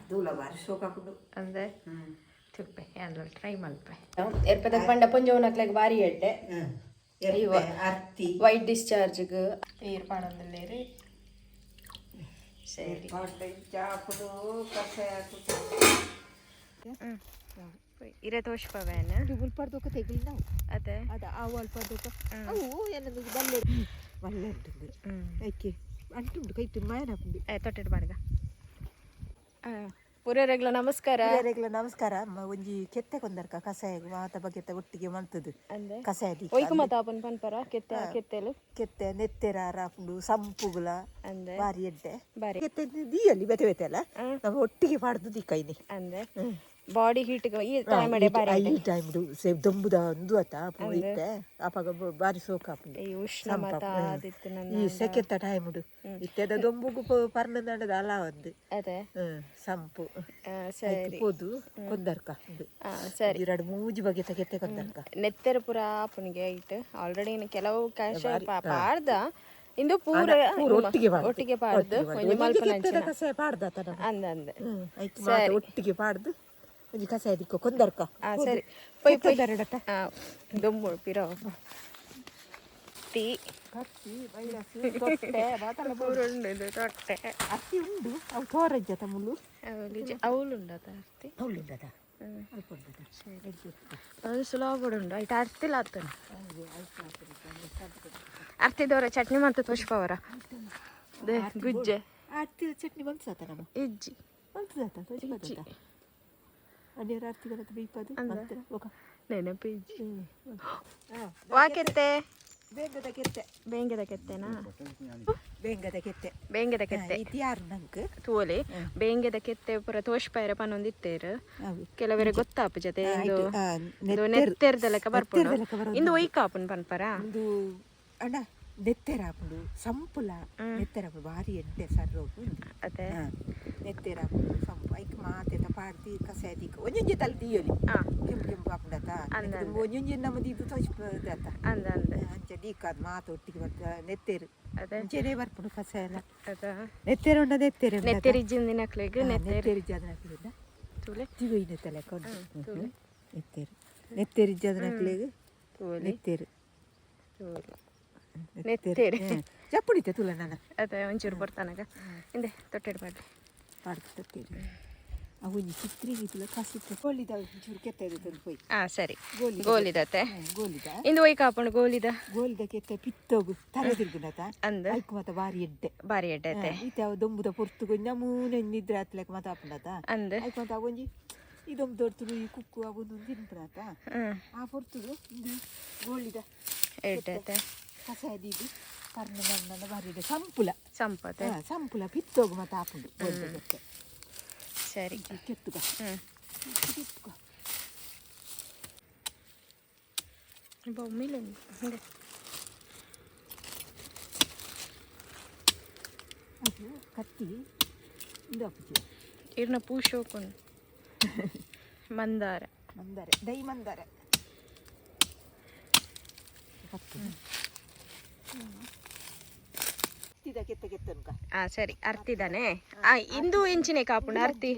ದೂಲ ಬಾರಿ ಶೋಕಾಪುಂಡು. ಅಂದೆ ತುಪ್ಪೆ ಎಲ್ಲ ಟ್ರೈ ಮಲ್ಪೆ. ಎರ್ಪೆದ ಪಂಡ ಪೊಂಜೋನಕ್ಲೆಗ್ ಬಾರಿ ಎಡ್ಡೆ. ಎರ್ಪೆ, ಅರ್ತಿ. ವೈಟ್ ಡಿಸ್ಚಾರ್ಜ್ಗ್. ನೀರು ಪಾಡೊಂದುಲ್ಲೇರು, ಸರಿ. ಚಾಪುಡು ಕಷಾಯ. ಇರೆ ತೋಷ್ಪವೇನ? ಉಲ್ಪರ್ದೊಕ್ಕ ತೆಗಿಲ್ ನಾವು. ಅದೇ. ಅದ ಆವು ಅಲ್ಪರ್ದೊಕ್ಕ ಅವು ಏನದು ಬಲ್ಲೆ ಬಲ್ಲೆ ಉಂಟು. ಐಕೆ ಅಂಟುಂಡು ಕೈ ತುಂಬ ಏನಾಪುಂಡು. ಏ ತೊಟ್ಟಿಡ್ ಬಾಡ್ಗ. ಪೂರೆರೆಗ್ಲ ನಮಸ್ಕಾರ. ಹಿರಿಯರಿಗೆಲ್ಲ ನಮಸ್ಕಾರ. ಒಂಜಿ ಕೆತ್ತೆ ಕೊಂದರ್ಕ ಕಷಾಯ ಮಾತ ಬಗೆತ ಒಟ್ಟಿಗೆ ಮಂತದು. ಅಂದೆ. ಕಷಾಯ ದೀಕ. ಒಯ್ಕು ಮತ ಆಪನ್ ಪನ್ಪರ ಕೆತ್ತೆ ಕೆತ್ತೆಲು. ಕೆತ್ತೆ ನೆತ್ತೆರ ಆಪುಂಡು ಸಂಪುಗುಲ. ಅಂದೆ. ಬಾರಿ ಎಡ್ಡೆ. ಬಾರಿ. ಕೆತ್ತೆ ದೀಯಲ್ಲಿ ಬೇತೆ ಬೇತೆ ಅಲ್ಲ ನಮ್ಮ ಒಟ್ಟಿಗೆ ಪಾಡ್ದು ದಿಕ್ಕೈನಿ. ಅಂದೆ, ಬಾಡಿ ಹೀಟ್ ಈ ಟೈಮ್ ಅಡೆ ಬಾರಿ. ಈ ಟೈಮ್ ಸೇಬ್ ದೊಂಬುದ ಒಂದು ಆತ ಇತ್ತೆ ಅಪಗ ಬಾರಿ ಸೋಕ್ ಆಪುಂಡು. ಈ ಉಷ್ಣ ಮತ ಆದಿತ್ತು ನನ್ನ. ಈ ಸೆಕೆತ್ತ ಟೈಮ್ ಇತ್ತೆದ ದೊಂಬುಗು ಪರ್ಣದಂಡದ ಅಲ ಒಂದು. ಅದೇ. ಸಂಪು. ಸರಿ. ಪೋದು ಕೊಂದರ್ಕ ಉಂದು. ಸರಿ. ಎರಡು ಮೂಜಿ ಬಗೆತ ಕೆತ್ತೆ ಕೊಂದರ್ಕ. ನೆತ್ತೆರ ಪೂರ ಆಪುನಿಗೆ ಐಟ್ ಆಲ್ರೆಡಿ ಕೆಲವು ಕಾಶ ಪಾಡ್ದ ಇಂದು ಪೂರ. ಪೂರ ಒಟ್ಟಿಗೆ ಪಾಡ್ದು. ಒಟ್ಟಿಗೆ ಪಾಡ್ದು ಒಟ್ಟಿಗೆ ಒಂಜಿ ಪಾಡ್ದು. ಒಂಜಿ ಮಲ್ಪುನ. ಕೆತ್ತೆದ ಕಷಾಯ ಪಾಡ್ದಾತ ನಮ್ಮ. ಅಂದ ಅಂದೆ. ಐಕ್ ಮಾತ ಒಟ್ಟಿಗೆ ಪಾಡ್ದು ಒಂಜಿ ಕಷಾಯ ದಿಕ್ಕ ಕೊಂದರ್ಕ. ಸರಿ, ಪೊಯ್ ಪೊಯ್. ಕೊಂದರಡತ. ದೊಂಬು ಪಿರೋ ಟೀ. ಕತ್ತಿ ಬೈರಸ್ ತೊಟ್ಟೆ ಮಾತೆಲ್ಲ. ಪೂರ ಉಂಡು ಇದು ತೊಟ್ಟೆ. ಅತ್ತಿ ಉಂಡು ಅವು ತೋರಜ್ಜ ತಮ್ಮುಲು. ಅವಳುಂಡತ ಅರ್ತಿ. ಅವಳುಂಡದ ಅಲ್ಪ ಉಂಡದ. ಅದು ಸುಲಭ ಉಂಡು ಐಟ್ ಅರ್ತಿಲ್ಲ ಆತನ ಅರ್ತಿದವರ ಚಟ್ನಿ ಮಾಡ್ತ ತೋಷ್ಪವರ ಗುಜ್ಜೆ. ಅತ್ತಿ ಚಟ್ನಿ ಮಲ್ಸಾತ ನಮ್ಮ. ಇಜ್ಜಿ. ಮಲ್ತದಾತ ತೋಜಿ ಅಣ್ಣಿಯರ ಅರ್ತಿಗಲತ್ತ ಬೀಪದು ಮಂತ್ರ ಒಕ. ನೆನಪು ಇಜ್ಜಿ. ವಾ ಕೆತ್ತೆ? ಬೇಂಗದ ಕೆತ್ತೆ. ಬೇಂಗೆದ ಕೆತ್ತೆನಾ? ಬೇಂಗದ ಕೆತ್ತೆ. ಬೇಂಗೆದ ಕೆತ್ತೆ. ಇದು ಯಾರು ನಂಗೆ? ತೋಲೆ ಬೇಂಗೆದ ಕೆತ್ತೆ ಪೂರ ತೋಷ್ಪಾಯರ ಪನೊಂದಿತ್ತೇರು. ಅವು. ಕೆಲವರೆ ಗೊತ್ತಾಪು ಜೊತೆ ಇಂದು. ಆಯ್ತು, ಇಂದು ನೆತ್ತೆರ್ದ ಲೆಕ್ಕ ಬರ್ಪುಂಡು. ನೆತ್ತೆರ್ದ ಲೆಕ್ಕ ಬರೋದು. ಇಂದು ಒಯ್ಕಾಪುನ್ ಪನ್ಪರ. ಒಂದು ಅಣ್ಣ ನೆತ್ತೆರ ಆಪುಂಡು ಸಂಪುಲ ನೆತ್ತೆರ ಆಪುಂಡು ಭಾರಿ ಎಡ್ಡೆ ಸರ್ರೋಗು. ಅದೇ. ನೆತ್ತೆರ ಆಪುಂಡು ಸಂಪು ಐಕ್ ಮಾತೆತ ಪಾಡ್ದು ಕಷಾಯ ದೀಕ ಒಂಜೊಂಜಿ ತಲೆ ದೀಯೊಲಿ. ಕೆಂಪು ಕೆಂಪು ಆಪುಂಡತ ಒಂಜೊಂಜಿ ನಮ್ಮ ದೀದು ತೋಚ್ಪದಾತ. ಅಂದ ಅಂದ. ಅಂಚ ದೀಕಾದ್ ಮಾತ ಒಟ್ಟಿಗೆ ಬರ್ತದೆ ನೆತ್ತೆರು. ಅದೇ. ಅಂಚೆನೇ ಬರ್ಪುಂಡು ಕಷಾಯ ಎಲ್ಲ. ಅದ. ನೆತ್ತೆರ ಉಂಡ ನೆತ್ತೆರ ಉಂಡತ? ನೆತ್ತೆರ್ ಇಜ್ಜಿಂದಿನಕ್ಲೆಗ್ ನೆತ್ತೆರ್. ನೆತ್ತೆರ್ ಇಜ್ಜಾದನಕ್ಲೆಗ್. ತೂಲೆ. ತಿಗೋಯಿನ ತಲೆ ಉಂಟು ನೆತ್ತೆರು ನೆತ್ತೆರ್ ಇಜ್ಜಾದನಕ್ಲೆಗ್. ತೂಲೆ. ನೆತ್ತೆರು. ತೂಲೆ. ನೆತ್ತೆರು. ನೆತ್ತೆರು. ಜಪ್ಪುಡಿತೆ ತುಲ ನನ್ನ. ಅದೇ, ಒಂಚೂರು ಬರ್ತಾನಗ ಹಿಂದೆ ತೊಟ್ಟೆಡ್ ಮಾಡ್ರಿ. ಪಾಡ್ದು ತತ್ತೇರು ಅವು ಒಂಜಿ ಚಿತ್ರಿಗೆ ತುಲ ಕಸಿತ ಗೋಲಿದ ಒಂಚೂರು ಕೆತ್ತೆ ತಂದು ಪೋಯ್. ಸರಿ. ಗೋಲಿದ. ಗೋಲಿದತೆ. ಗೋಲಿದ. ಇಂದು ಒಯ್ಕ್ ಆಪುಂಡು ಗೋಲಿದ? ಗೋಲಿದ ಕೆತ್ತೆ ಪಿತ್ತೋಗು ತಲೆ ತಿರುಗುನತ. ಅಂದ. ಐಕ್ ಮಾತ ಬಾರಿ ಎಡ್ಡೆ. ಬಾರಿ ಎಡ್ಡೆ ಅತ್ತೆ. ಇತ್ತೆ ಅವು ದೊಂಬುದ ಪೊರ್ತುಗು ನಮೂನೆ ನಿದ್ರೆ ಆತ್ಲೆಕ ಮಾತ ಆಪುಂಡತ. ಐಕ್ ಮಾತ ಒಂಜಿ ಇದೊಂದು ದೊಡ್ಡ ಈ ಕುಕ್ಕು ಅವೊಂದು ತಿನ್ಪುನತ. ಆ ಪೊರ್ತುಗು ಇಂದು ಗೋಳಿದ ಎಡ್ಡೆ ಅತ್ತೆ. ಕಷಾಯ ದೀದು ಪರ್ಣ ನನ್ನ ಬಾರಿ ಎಡ್ಡೆ ಸಂಪುಲ. ಸಂಪತೆ. ಸಂಪುಲ ಪಿತ್ತೋಗು ಮಾತ ಆಪುಂಡು ಗೋಲಿದ ಕೆತ್ತೆ. ಸರಿ. ಕೆತ್ತುಗ. ಕೆತ್ತುಗ. ಬೊಮ್ಮಿಲು ಹಿಂದೆ. ಅದು ಕತ್ತಿ ಇಂದು ಅಪ್ಪುಜಿ. ಇರ್ನ ಪೂ ಶೋಕುಂಡು ಮಂದಾರ. ಮಂದಾರೆ ದೈ ಮಂದಾರೆ ಕತ್ತಿ ಅರ್ತಿದ ಕೆತ್ತೆ ಕೆತ್ತನುಕ. ಸರಿ, ಅರ್ತಿದಾನೆ. ಇಂದು ಎಂಚಿನೆ ಕಾಪುಂಡು ಅರ್ತಿ?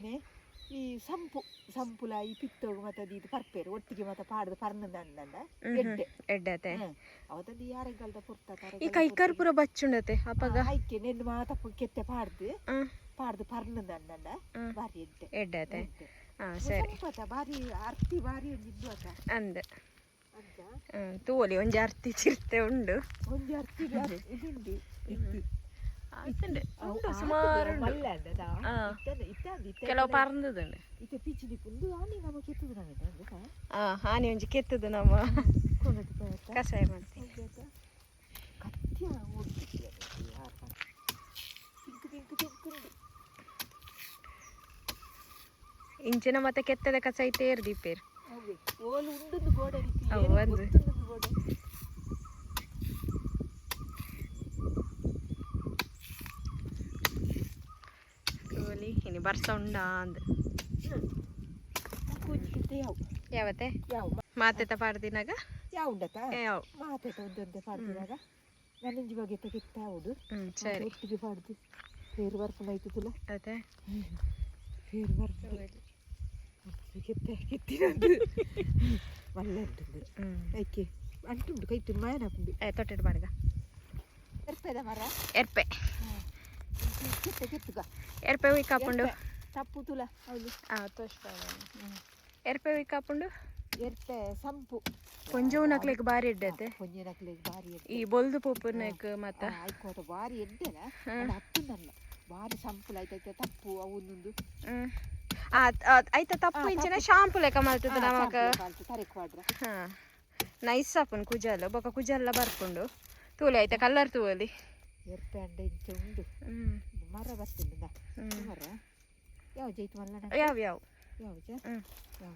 ಈ ಸಂಪು ಸಂಪುಲ ಈ ಪಿತ್ತೋಗು ಮತ್ತೆ ಅದು ಇದು ಪರ್ಪೇರು ಒಟ್ಟಿಗೆ ಮತ್ತೆ ಪಾಡ್ದು ಪರ್ನಂದ ಎಡ್ಡೆ. ಎಡ್ಡೆ ಅತ್ತೆ. ಅವತ್ತದ್ದು ಯಾರೆಗಲ್ದ ಪುರ್ತ. ಈ ಕೈಕಾರ್ ಪೂರ ಬಚ್ಚುಂಡತೆ ಅಪಗ. ಐಕೆ ನೆನ್ನು ಮಾತ ಕೆತ್ತೆ ಪಾಡ್ದು ಪಾಡ್ದು ಪರ್ನಂದ ಅಂಡ ಬಾರಿ ಎಡ್ಡೆ. ಎಡ್ಡೆ ಅತ್ತೆ. ಎಡ್ಡೆ. ಸರಿ. ಸಂಪತ ಬಾರಿ ಅರ್ತಿ ಬಾರಿ ಒಂಜಿ ಇದ್ದು ಅತ. ಅಂದ. ಅಂತ. ತೂವೊಲಿ ಒಂಜಿ ಅರ್ತಿ ಚಿರ್ತೆ ಉಂಡು. ಒಂಜಿ ಅರ್ತಿ ಇದುಂಡು ಇತ್ತಿ. ಆತುಂಡು ಉಂಡು ಸುಮಾರು ಉಂಡು. ಮಲ್ಲ ಅಂದದ. ಇತ್ತೆ ಇತ್ತೆ ಇತ್ತೆ. ಕೆಲವು ಪರ್ಂದುದುಂಡು. ಇತ್ತೆ ಪಿಚಿಡಿ ಪುಂದು ಆನಿ ನಮ ಕೆತ್ತದ ನಾವೇನ. ಆನಿ ಒಂಜಿ ಕೆತ್ತದು ನಮ್ಮ. ಕೊನದು ಪೋಯತ. ಕಷಾಯ ಮಾಡ್ತೀವಿ. ಕತ್ತಿ ಓಡ್ತಿದ್ದೆ ಪಿಂಕ್ ಪಿಂಕ್ ಪಿಂಕ್ ಉಂಡು. ಇಂಚಿನ ಮತ್ತೆ ಕೆತ್ತದ ಕಷಾಯ ತೇರ್ ದೀಪೇರ್. ಅವ್ವೆ ಓಲು ಉಂಡುಂದು ಗೋಡೆ. ಅವು ಒಂದು. ಗೊತ್ತುಂಡುಂದು ಗೋಡೆ. ತೂವೊಲಿ ಇನಿ ಬರ್ಸ ಉಂಡಾ ಅಂದ್. ಒಂಜಿ ಕೆತ್ತೆ ಯಾವ. ಯಾವತ್ತೆ? ಯಾವ. ಮಾತೆತ ಪಾಡ್ದಿನಾಗ. ಯಾವ ಉಂಡತ. ಯಾವ. ಮಾತೆತ ಒಂದೊಂದೇ ಪಾಡ್ದಿನಾಗ ನನ್ನಂಜಿ ಬಗೆತ ಕೆತ್ತ ಹೌದು. ಸರಿ. ಒಟ್ಟಿಗೆ ಪಾಡ್ದು ಪೇರು ಬರ್ಪುಂಡು ಐತುಲ್ಲ. ಅದೇ. ಪೇರು ಬರ್ಪುಂಡು ಕೆತ್ತೆ ಕೆತ್ತಿನಂದು ಮಲ್ಲೆ ಉಂಟು ಐಕೆ ಅಂಟುಂಡು ಕೈಟು ಮಾಯನ ಹಾಕುಂಡು. ತೊಟ್ಟಿಟ್ಟು ಬಾಡ್ಗ. ಎರ್ಪೆದ ಮರ. ಎರ್ಪೆ. ಕೆತ್ತೆ ಕೆತ್ತುಗ. ಎರ್ಪೆ ವೀಕ್ ಆಪುಂಡು. ತಪ್ಪು ತುಲ ಹೌದು. ಆ ತೋಷ್ಪ ಎರ್ಪೆ ವೀಕ್ ಆಪುಂಡು. ಎರ್ಪೆ ಸಂಪು. ಪೊಂಜೋನಕ್ಲೆಗ್ ಬಾರಿ ಎಡ್ಡತೆ. ಪೊಂಜನಕ್ಲೆಗ್ ಬಾರಿ ಎಡ್ಡೆ. ಈ ಬೊಲ್ದು ಪೂಪುನಕ್ ಮತ್ತ. ಐಕೋತ ಬಾರಿ ಎಡ್ಡೆನ ಹತ್ತುಂದಲ್ಲ, ಬಾರಿ ಸಂಪುಲ ಐತೈತೆ ತಪ್ಪು ಅವನ್ನೊಂದು. ಐತ ತಪ್ಪು ಇಂಚಿನ ಶಾಂಪು ಲೆಕ್ಕ ಮಲ್ತದ ನಮಕ. ತರೆಕ್ ವಾಡ್ರ. ಹಾ, ನೈಸ್ ಆಪುಂಡು ಕುಜಲ್ ಬೊಕ ಕುಜಲ್ಲ ಬರ್ಪುಂಡು. ತೂಲೆ, ಐತ ಕಲ್ಲರ್ ತೂವಲಿ. ಎರ್ಪೆ ಅಂಡ ಇಂಚ ಉಂಡು. ಮರ ಬರ್ತುಂಡು ಮರ ಯಾವ ಜೈತು ಮಲ್ಲನ. ಯಾವ ಯಾವ? ಯಾವ ಜ? ಯಾವ?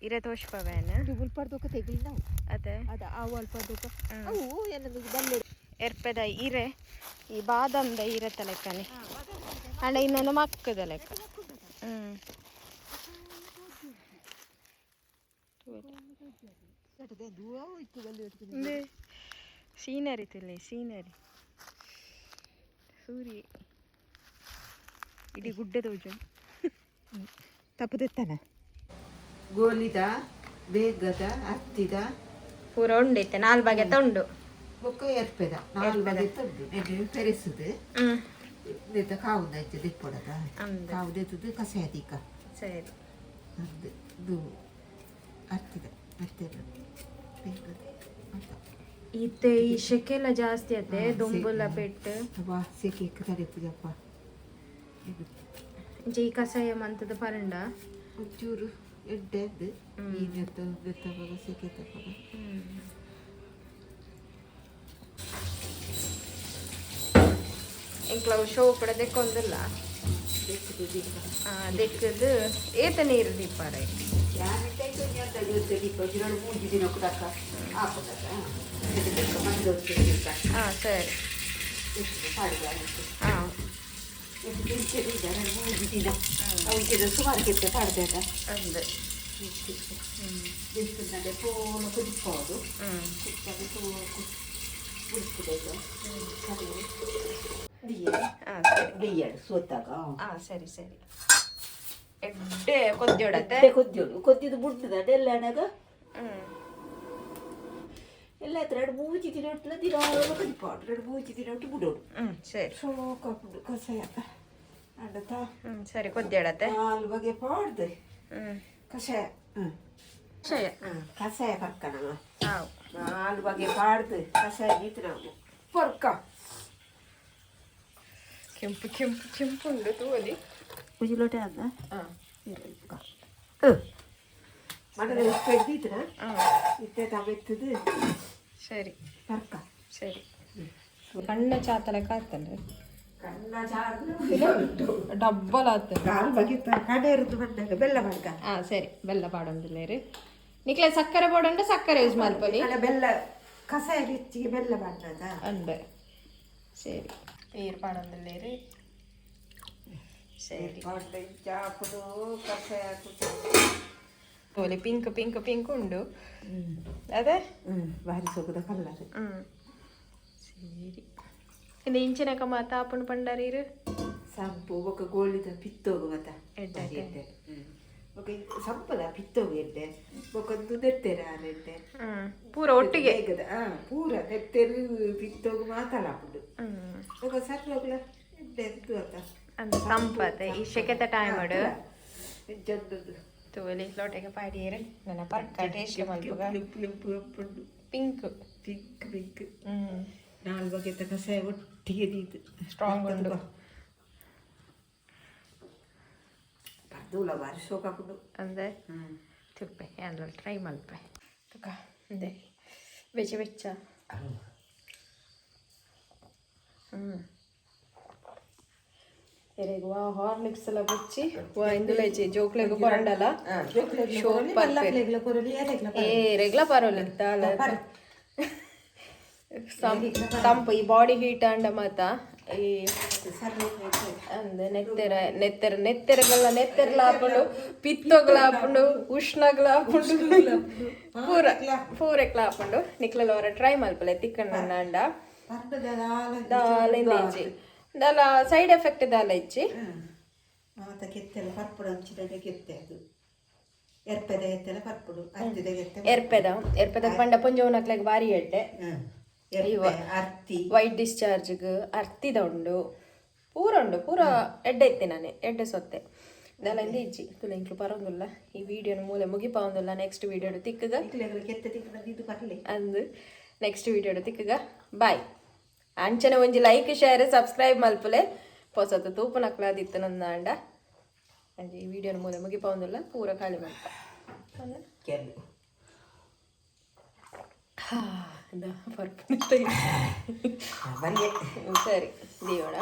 ಇರೆ ತೋಷ್ಪವೇನ. ಇದು ಉಲ್ಪರ್ದೊಕ್ಕ ತೆಗಿಲ್ ನಾವು. ಅದೇ. ಅದ ಆವು ಅಲ್ಪರ್ದೊಕ್ಕ ಅವು ಏನಂದು ಬಲ್ಲೆ. ಎರ್ಪೆದ ಇರೆ ಈ ಬಾದಾಮ್ದ ಇರೆತ ಲೆಕ್ಕನೆ, ಅಂಡ ಇನ್ನೊಂದು ಮಕ್ಕದ ಲೆಕ್ಕ. ಸೀನರಿ ತುಲೆ, ಸೀನರಿ ಸೂರ್ಯ ಇಡೀ ಗುಡ್ಡ ತೋಜು. ತಪ್ಪದೆತ್ತನ ಗೋಲಿದ ಬೇಗದ ಹತ್ತಿದ. ಪೂರ ಉಂಡೈತೆ, ನಾಲ್ ಬಗೆ ಉಂಡು. ಬೊಕ್ಕ ಎರ್ಪೆದ ನಾಲ್ ಬಗೆ ತುಂಡು ನೆನೆ ಪೆರೆಸುದು. ನೆತ್ತ ಕಾವುದ ಅಂಚ ದೆಪ್ಪೊಡದ. ಅಂದ್. ಕಾವು ದೆತ್ತದು ಕಷಾಯ ದೀಕ. ಸರಿ. ಅಂದ್ ಇದು ಹತ್ತಿದ ಹತ್ತಿದ ಬೇಗದ ಅಂತ. ಇತ್ತೆ ಈ ಸೆಕೆ ಎಲ್ಲ ಜಾಸ್ತಿ ಅತ್ತೆ, ದುಂಬುಲ ಪೆಟ್ಟು. ಅಬ್ಬಾ, ಸೆಕೆ ತಡೆಪುಜಪ್ಪ ಇದು. ಇಂಚ ಈ ಕಷಾಯ ಮಂತದ ಪರಂಡ. ಒಂಚೂರು ಎಡ್ಡೆ ಅಂದ್ ಈ ನೆತ್ತ ನೆತ್ತವಾಗ ಸೆಕೆ ತಪ್ಪಗ. ಎಂಕ್ಲವು ಶೋ ಕೂಡ ದೆಕ್ಕೊಂದಿಲ್ಲ. ದೆಕ್ಕುದು ದೀಪ. ದೆಕ್ಕದು ಏತ ನೀರು ದೀಪಾರ. ಹಾ ಸರಿ. ಹಾ. ಸುಮಾರು ಕೆತ್ತೆ ಪಾಡ್ದೇಟ. ಅಂದ್. ಕುದಿಸ್ಬೋದು. ಹಾ ಸರಿ. ಬೆಯ್ಯಡು ಸೋತಾಗ. ಹಾ ಸರಿ ಸರಿ, ಎಡ್ಡೆ ಕೊದ್ದಿಡತ್ತೆ. ಕೊದ್ದಿಯೋಡು ಕೊದ್ದಿದ್ದು ಬುಡ್ತದ ಎಲ್ಲ ಅಣಗ. ಎಲ್ಲ ಎರಡು ಮೂಜಿ ದಿನ ಒಟ್ಟು ದಿನ ಕೊದಿಪಾಡು, ಎರಡು ಮೂಜಿ ದಿನ ಒಟ್ಟು ಬಿಡೋಡು. ಹ್ಮ್ ಸರಿ. ಸೋಕಾಪುಂಡು ಕಷಾಯ ಅಂಡತ. ಸರಿ, ಕೊದ್ದಿಡತ್ತೆ. ನಾಲ್ ಬಗೆ ಪಾಡ್ದು. ಕಷಾಯ. ಕಷಾಯ. ಕಷಾಯ ಪರ್ಕಣ. ಹಾವು. ನಾಲ್ ಬಗೆ ಪಾಡ್ದು ಕಷಾಯ ಗೀತು ನಾವು ಪರ್ಕ. ಕೆಂಪು ಕೆಂಪು ಕೆಂಪು ಉಂಡು ತೂವಲಿ. ಒಂಜಿ ಲೋಟೆ ಅಂದ. ಹಾ. ಮಟನ್ ಉಪ್ಪು ಹಾ. ಇತ್ತೆ ತಮೆತ್ತದು. ಸರಿ. ಪರ್ಕ. ಸರಿ, ಕಣ್ಣ ಚಾತಲ ಕಾತಲ್ಲ. ಕಣ್ಣ ಚಾರ್ದು. ಡಬ್ಬಲ್ ಆತ. ಕಾಲು ಬಗೆ ಕಡೆ ಇರುದು ಬಂದಾಗ ಬೆಲ್ಲ ಮಾಡ್ಕ. ಹಾ ಸರಿ, ಬೆಲ್ಲ ಪಾಡೊಂದಿಲ್ಲೇರು ನಿಕ್ಲೆ ಸಕ್ಕರೆ ಪೋಡಂಡ, ಸಕ್ಕರೆ ಯೂಸ್ ಮಲ್ಪಲಿ. ಅಲ್ಲ, ಬೆಲ್ಲ ಕಷಾಯ ಹೆಚ್ಚಿಗೆ ಬೆಲ್ಲ ಮಾಡ್ನದ. ಅಂದೆ ಸರಿ, ಪೇರು ಪಾಡೊಂದಿಲ್ಲೇರು ಸರಿ. ಚಾಪುಡು ಕಷಾಯ. ತೋಲಿ, ಪಿಂಕ್ ಪಿಂಕ್ ಪಿಂಕ್ ಉಂಡು ಅದೇ. ಬಾರಿ ಸೊಗದ ಕಲ್ಲರ್. ಸರಿ, ಇಂದ ಇಂಚಿನಕ ಮಾತ ಆಪುಂಡು ಪಂಡರೀರು. ಸಂಪು ಬೊಕ ಗೋಳಿದ ಪಿತ್ತೋಗು ಮತ. ಎಡ್ಡೆ. ಬಾರಿ ಎಡ್ಡೆ. ಬೊಕ ಸಂಪದ ಪಿತ್ತೋಗು ಎಡ್ಡೆ, ಬೊಕೊಂದು ನೆತ್ತೆರ ಎಡ್ಡೆ. ಪೂರ ಒಟ್ಟಿಗೆ. ಬೇಗದ ಪೂರ ನೆತ್ತೆರು ಪಿತ್ತೋಗು ಮಾತಲ್ಲ ಆಪುಂಡು. ಬೊಕ ಸರ್ರೋಗ್ಲ ಎಡ್ಡೆ ಇದು ಅತ್ತ. ಅಂದ ಸಂಪತ್ತೆ ಈ ಸೆಕೆತ ಟೈಮ್ ಜಂದದ್ದು. ತೋಲಿ, ಲೋಟೆಗೆ ಪಾಡಿಯರು ನನ್ನ ಪರ್ಕ ಟೇಸ್ಟ್ ಮಲ್ಪುಗ. ಲಿಂಪು ಲಿಂಪು ಉಂಡು. ಪಿಂಕ್. Pink pink. ನಾಲ್ ಬಗೆತ ಕಷಾಯ ಒಟ್ಟಿಗೆ ದೀತು. ಸ್ಟ್ರಾಂಗ್ ಉಂಡು. ಪರ್ದೂಲ ಬಾರಿ ಶೋಕ ಹಾಕುಂಡು. ಅಂದೆ ತುಪ್ಪೆ ಏನ್ಲ ಟ್ರೈ ಮಲ್ಪೆ ತುಕ ಅಂದೆ ಬೆಚ್ಚ ಬೆಚ್ಚ. ಎರೆಗ್ ವಾ ಹಾರ್ಲಿಕ್ಸ್ ಎಲ್ಲ ಬುಚ್ಚಿ ವಾ ಇಂದುಲ ಇಜ್ಜಿ ಜೋಕ್ಲೆಗ್ ಕೊರಂಡಲ ಶೋಕ್ ಪರ್ಪೆರ್. ಏ ರೆಗ್ಲ ಪರೋಲಿ ದಾಲ ತಂಪು ಈ ಬಾಡಿ ಹೀಟ್ ಅಂಡ ಮಾತ ಈ ಅಂದ್ ನೆತ್ತೆರ ನೆತ್ತೆರ ನೆತ್ತೆರಗಲ್ಲ ನೆತ್ತೆರ್ಲ ಆಪುಂಡು, ಪಿತ್ತೊಗ್ಲ ಆಪುಂಡು, ಉಷ್ಣಗ್ಲ ಆಪುಂಡು, ಪೂರ ಪೂರೆಕ್ಲ ಆಪುಂಡು. ನಿಕ್ಲೆಲ ಅವರ ಟ್ರೈ ಮಲ್ಪಲೆ ತಿಕ್ಕಣ್ಣ ಅಂಡ ದಾಲ ಇಂದ ಇಜ್ಜಿ, ದಾಲ ಸೈಡ್ ಎಫೆಕ್ಟ್ ದಾಲ ಇಜ್ಜಿ. ಮಾತ ಕೆತ್ತೆಲ್ಲ ಪರ್ಪುಡು ಅಂಚಿನ ಕೆತ್ತೆ ಅದು. ಎರ್ಪೆದ ಎತ್ತೆಲ್ಲ ಪರ್ಪುಡು, ಅರ್ತಿದ ಕೆತ್ತೆ. ಎರ್ಪೆದ, ಎರ್ಪೆದ ಪಂಡ ಪೊಂಜೋನಕ್ಲೆಗ್ ಬಾರಿ ಎಡ್ಡೆ. ಎರ್ಪೆ, ಅರ್ತಿ. ವೈಟ್ ಡಿಸ್ಚಾರ್ಜ್ಗ್ ಅರ್ತಿದ ಉಂಡು, ಪೂರ ಉಂಡು, ಪೂರ ಎಡ್ಡೆ ಇತ್ತೆ ನಾನೇ ಎಡ್ಡೆ ಸೊತ್ತೆ ದಾಲ ಇಂದ ಇಜ್ಜಿ. ತುಲೆ ಇಂಕ್ಲು ಪರೊಂದುಲ್ಲ. ಈ ವಿಡಿಯೋನ ಮೂಲೆ ಮುಗಿಪಾವೊಂದುಲ್ಲ. ನೆಕ್ಸ್ಟ್ ವಿಡಿಯೋಡು ತಿಕ್ಕಗ. ಇಕ್ಲೆಗ್ ಕೆತ್ತೆ ತಿಕ್ಕದ ಇದು ಪರ್ಲೆ. ಅಂದು, ನೆಕ್ಸ್ಟ್ ವಿಡಿಯೋಡು ತಿಕ್ಕಗ, ಬಾಯ್. ಅಂಚನೆ ಒಂಜಿ ಲೈಕ್, ಶೇರ್, ಸಬ್ಸ್ಕ್ರೈಬ್ ಮಲ್ಪುಲೆ ಪೊಸತ್ ತೂಪುನಕ್ಲಾದಿತ್ತು ನಂದಾಂಡ. ಅಂಚ ಈ ವಿಡಿಯೋನ ಮೂಲೆ ಮುಗಿಪಾವೊಂದುಲ್ಲ. ಪೂರ ಖಾಲಿ ಮಲ್ಪ. ಕೆಲವು ಹಾ, ಪರ್ಪು. ಬಲ್ಲೆ. ಸರಿ, ದೇವಣ.